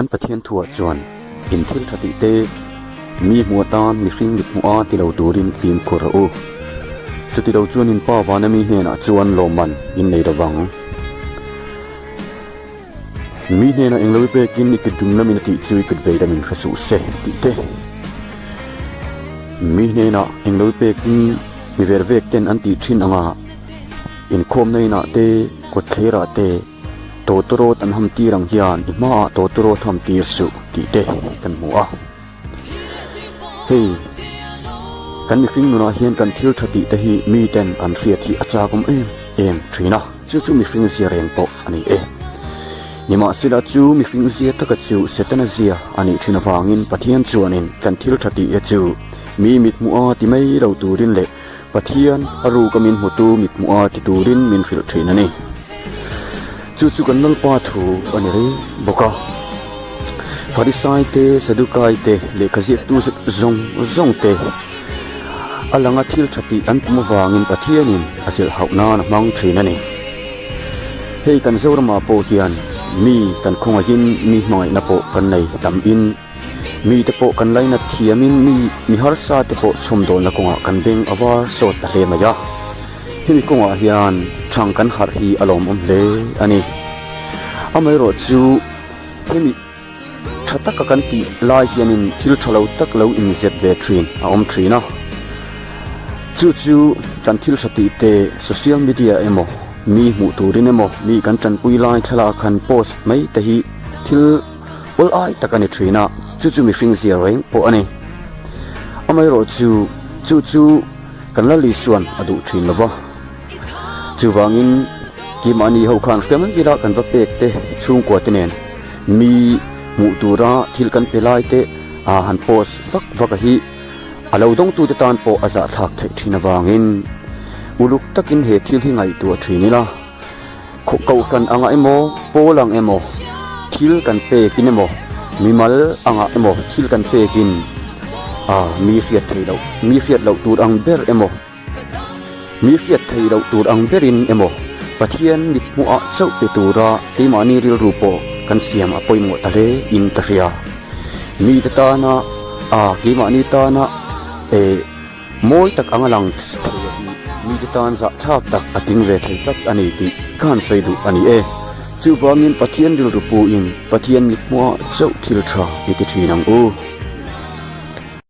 Kan Pathian thuah chuan in thil tha tih te, mi hmuh atan mihring mit hmuh a ti lo turin fimkhur rawh u. Chuti lo chuan in Pa vana mi hnenah chuan lawmman in nei lo vang. Mi hnenah englo i pekin i kut dum lamin a tih chu i kut vei lamin hre suh se tih te. Mi hnenah englo i pekin mi ver vek ten an tih thin anga inkhawmna inah te, kawtthlerah te, Tawtawrawt an ham tir ang hian i hmaah tawtawrawt ham tir suh tih te kan hmu a. Hei, kan mihring nunah hian kan thil tha tih te hi miten an hriat hi a chak awm em em thin a, chu chu mihring zia reng pawh a ni e. Nimahsela chu mihring zia taka chu Setana zia a nih thin avangin Pathian chuanin kan thil tha tih te chu mi mithmuh a ti mai lo turin leh Pathian a ruka min hmutu mithmuh a ti turin min hrilh thin a ni. Chu chu kan Lalpa thu a ni reng bawk a. Farisai te, Sadukai te, lehkha ziaktu zawng zawng te a langa thil tha tih an tum avangin Pathianin a zilh hauh nan a hmang thin a ni. Hei kan Zoramah pawh hian mi kan khawngaihin mi hmangaihna pawh kan nei tam in, Mite pawh kan lainat thiamin mi mi harsa te pawh chhawmdawlna kawngah kan beng a var sawt ta hle mai a. Hemi kawngah hian thang kan harh hi a lawmawm hle a ni. Amaherawh chu hemi tha taka kan tih lai hianin thil tha lo tak lo inzep ve thin a awm thin a. Chu chu kan thil tha tih te social media emaw mi hmuh turin emaw mi kan tanpui lai thlalak han post mai te hi thil Awl ai tak a ni thin a, chu chu mihring zia reng pawh a ni. Amaherawh chu, chu chu kan la Lisuan a duh thin lo va. Chuvangin keimahni ho khan hriam ila kan va pek te chhungkua te nen mi hmuh tura thil kan pe lai te a han post vak vak a hi a lo dawngtute tan pawh a zahthlak theih thin avangin uluk takin he thil hi ngaihtuah thin ila. Kohhran angah emaw, pawl ang emaw, thil kan pekin emaw, mimal angah emaw thil kan pekin a mi hriat theih loh, mi hriat loh tur ang ber emaw, mi hriat theih loh tur ang berin emaw Pathian mithmuhah chauh pe tura keimahni rilru pawh kan siam a pawimawh ta hle in ka hria. Mite tana a keimahni tana eh. Mawi tak anga lang thei a hi mite tan zahthlak tak a tling ve thei tlat a ni tih ka han sawi duh a ni e. Chuvangin Pathian rilru puin Pathian mithmuhah chauh thil tha i ti thin ang u.